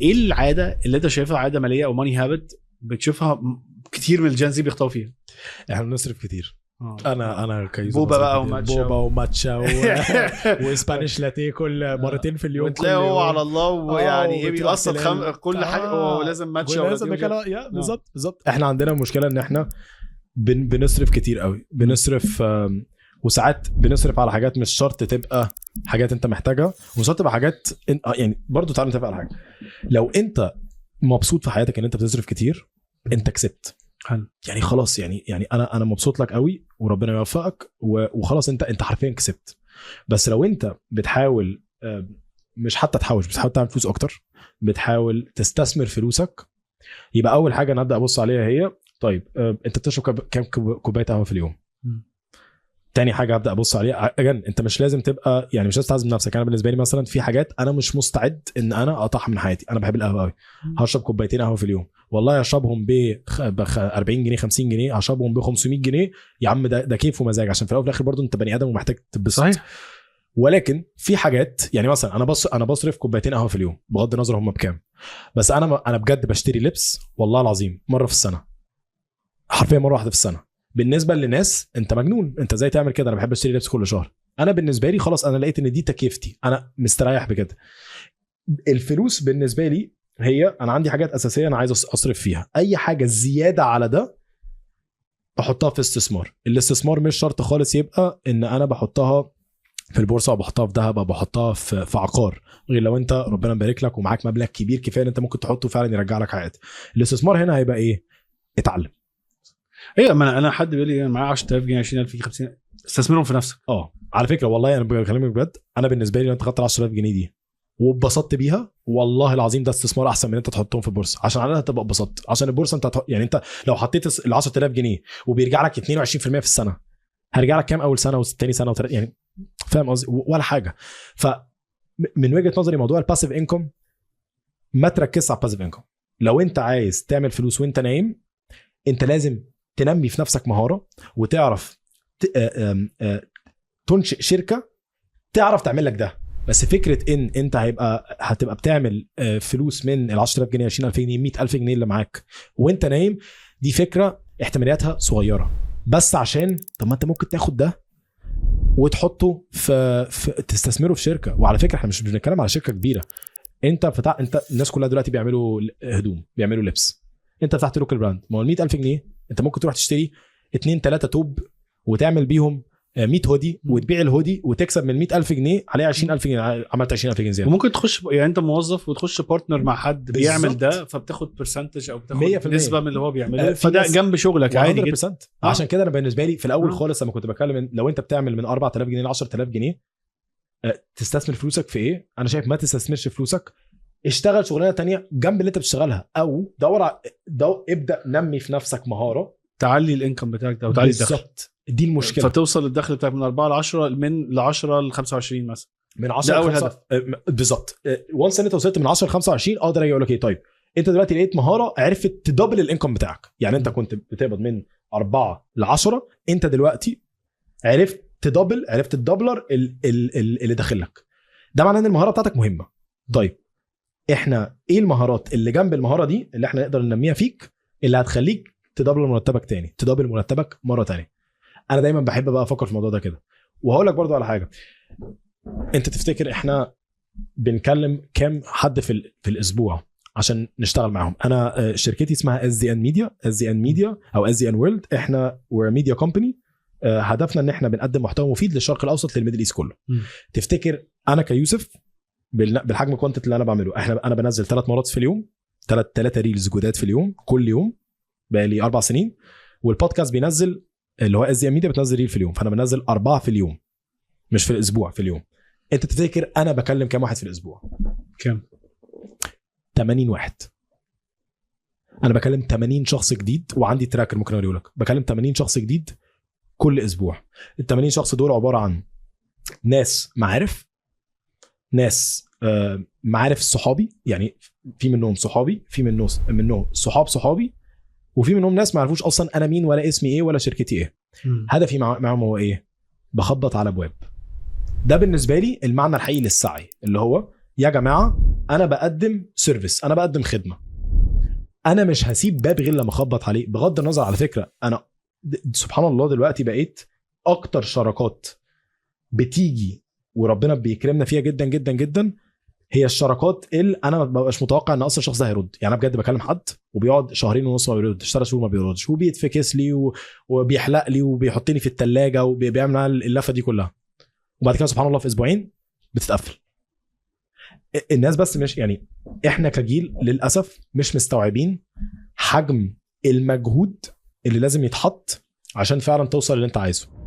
ايه العادة اللي انت شايفها عادة ماليه او money habit بتشوفها كتير من ال Gen Z بيخطئوا فيها؟ احنا بنصرف كتير. انا كيوسف بوبا بصرف بقى كتير. وماتشا بوبا وماتشا و Spanish latte كل مرتين في اليوم، وتلاقي كل هو يوم. على الله، ويعني ايه وبتروح بيقسط تلاقي كل حاجه، ولازم ماتشا ولازم ولازم يا بالظبط بالظبط. احنا عندنا مشكلة ان احنا بنصرف كتير قوي، بنصرف وساعات بنصرف على حاجات مش شرط تبقى حاجات انت محتاجها، ومش شرط تبقى حاجات يعني برضو تعالى نتفق على حاجه، لو انت مبسوط في حياتك ان انت بتصرف كتير انت كسبت. يعني خلاص، يعني انا مبسوط لك قوي وربنا يوفقك وخلاص، انت حرفيا كسبت. بس لو انت بتحاول مش حتى تحوش، بس بتحاول تعمل فلوس اكتر، بتحاول تستثمر فلوسك، يبقى اول حاجة انا ابدا ابص عليها هي طيب انت بتشرب كام كوباية قهوة في اليوم؟ تاني حاجة ابدا ابص عليها again، انت مش لازم تبقى يعني مش لازم تعزم نفسك. انا بالنسبة لي مثلا في حاجات انا مش مستعد ان انا اقطعها من حياتي. انا بحب القهوة قوي، هشرب كوبايتين قهوة في اليوم، والله هشربهم ب 40 جنيه 50 جنيه، هشربهم ب 500 جنيه يا عم، ده كيف ومزاج، عشان في الاول وفي الاخر برضو انت بني ادم ومحتاج تتبسط. ولكن في حاجات يعني مثلا انا بصرف كوبايتين قهوة في اليوم بغض النظر هم بكام، بس انا بجد بشتري لبس والله العظيم مرة في السنة، حرفيا مرة واحدة في السنة. بالنسبة للناس انت مجنون، انت ازاي تعمل كده؟ انا بحب اشتري لبس كل شهر. انا بالنسبة لي خلاص انا لقيت ان دي تكيفتي، انا مستريح بكده. الفلوس بالنسبة لي هي انا عندي حاجات اساسية انا عايز اصرف فيها، اي حاجة زيادة على ده بحطها في استثمار. الاستثمار مش شرط خالص يبقى ان انا بحطها في البورصة او بحطها في ذهب او بحطها في عقار، غير لو انت ربنا مبارك لك ومعاك مبلغ كبير كفاية ان انت ممكن تحطه فعلا يرجع لك عائد. الاستثمار هنا هيبقى ايه؟ اتعلم. ايوه، ما انا حد بيقول لي انا معايا 10000 جنيه 20000 جنيه 50، استثمرهم في نفسك. على فكرة والله انا بكلمك بجد، انا بالنسبة لي لو انت خدت 10000 جنيه دي واتبسطت بيها والله العظيم ده استثمار احسن من انت تحطهم في البورصة، عشان على الاقل هتبقى اتبسطت. عشان البورصة انت يعني انت لو حطيت ال 10000 جنيه وبيرجع لك 22% في السنة، هيرجع لك كام اول سنة وثاني سنة وثالث؟ يعني فاهم قصدي؟ ولا حاجة. ف من وجهه نظري موضوع ال passive income ما تركزش على ال passive income. لو انت عايز تعمل فلوس وانت نايم، انت لازم تنمي في نفسك مهارة وتعرف تنشئ شركة تعرف تعمل لك ده. بس فكرة ان انت هتبقى بتعمل فلوس من ال 10000 جنيه 20000 جنيه 100000 جنيه اللي معاك وانت نايم، دي فكرة احتمالياتها صغيرة. بس عشان طب ما انت ممكن تاخد ده وتحطه في تستثمره في شركة. وعلى فكرة احنا مش بنتكلم على شركة كبيرة، انت الناس كلها دلوقتي بيعملوا هدوم، بيعملوا لبس، انت فتحت local brand، ما هو ال 100000 جنيه انت ممكن تروح تشتري 2-3 توب وتعمل بيهم 100 هودي وتبيع الهودي وتكسب من 100000 جنيه عليها 20000 جنيه، عملت 20000 جنيه زيادة. وممكن تخش يعني انت موظف وتخش partner مع حد بيعمل ده، فبتاخد percentage او بتاخد 100% نسبه من اللي هو بيعمله، فده جنب شغلك عادي جدا. 100%. عشان كده انا بالنسبة لي في الاول خالص لما كنت بتكلم لو انت بتعمل من 4000 جنيه ل 10000 جنيه تستثمر فلوسك في ايه؟ انا شايف ما تستثمرش فلوسك، اشتغل شغلانة تانية جنب اللي انت بتشتغلها، او دور ابدا نمي في نفسك مهارة تعلي ال income بتاعك ده وتعلي الدخل. بالظبط، دي المشكلة. فتوصل الدخل بتاعك من 4 ل 10، من 10 ل 25 مثلا، من 10 ده اول هدف. بالظبط. once انت وصلت من 10 ل 25 اقدر اجي اقول لك ايه، طيب انت دلوقتي لقيت مهارة عرفت ت double ال income بتاعك، يعني انت كنت بتقبض من 4 ل 10، انت دلوقتي عرفت ت double، عرفت تدبلر اللي داخل لك. ده معناه ان المهارة بتاعتك مهمة. طيب احنا ايه المهارات اللي جنب المهارة دي اللي احنا نقدر ننميها فيك اللي هتخليك تدبل مرتبك تاني، تدبل مرتبك مرة تانية؟ انا دايما بحب بقى افكر في الموضوع ده كده. وهقول لك برضو على حاجة، انت تفتكر احنا بنكلم كام حد في الاسبوع عشان نشتغل معاهم؟ انا شركتي اسمها اس دي ان ميديا، اس دي ان ميديا او اس دي ان وورلد. احنا we're media company، هدفنا ان احنا بنقدم محتوى مفيد للشرق الاوسط، لل Middle East كله. تفتكر انا كيوسف بالحجم ال content اللي انا بعمله، انا بنزل 3 مرات في اليوم، 3 reels جداد في اليوم كل يوم بقالي 4 سنين، والبودكاست بينزل اللي هو اس دي ان ميديا بتنزل reel في اليوم، فانا بنزل 4 في اليوم مش في الاسبوع، في اليوم. انت تفتكر انا بكلم كام واحد في الاسبوع؟ كام؟ 80 واحد. انا بكلم 80 شخص جديد، وعندي tracker ممكن اوريه لك، بكلم 80 شخص جديد كل اسبوع. ال 80 شخص دول عبارة عن ناس معارف، ناس معارف صحابي، يعني في منهم صحابي، في منهم صحاب صحابي، وفي منهم ناس ما عرفوش اصلا انا مين ولا اسمي ايه ولا شركتي ايه. هدفي معهم هو ايه؟ بخبط على ابواب. ده بالنسبة لي المعنى الحقيقي للسعي، اللي هو يا جماعة انا بقدم service، انا بقدم خدمه، انا مش هسيب باب غير لما اخبط عليه. بغض النظر على فكره، انا سبحان الله دلوقتي بقيت اكتر شراكات بتيجي وربنا بيكرمنا فيها جدا جدا جدا هي الشراكات اللي انا ما ببقاش متوقع ان اصلا الشخص ده هيرد. يعني انا بجد بكلم حد وبيقعد شهرين ونص ما بيردش، 3 شهور ما بيردش، وبيتفكس لي وبيحلق لي وبيحطني في الثلاجة وبيعمل معايا اللفة دي كلها، وبعد كده سبحان الله في اسبوعين بتتقفل. الناس بس مش يعني احنا كجيل للاسف مش مستوعبين حجم المجهود اللي لازم يتحط عشان فعلا توصل اللي انت عايزه.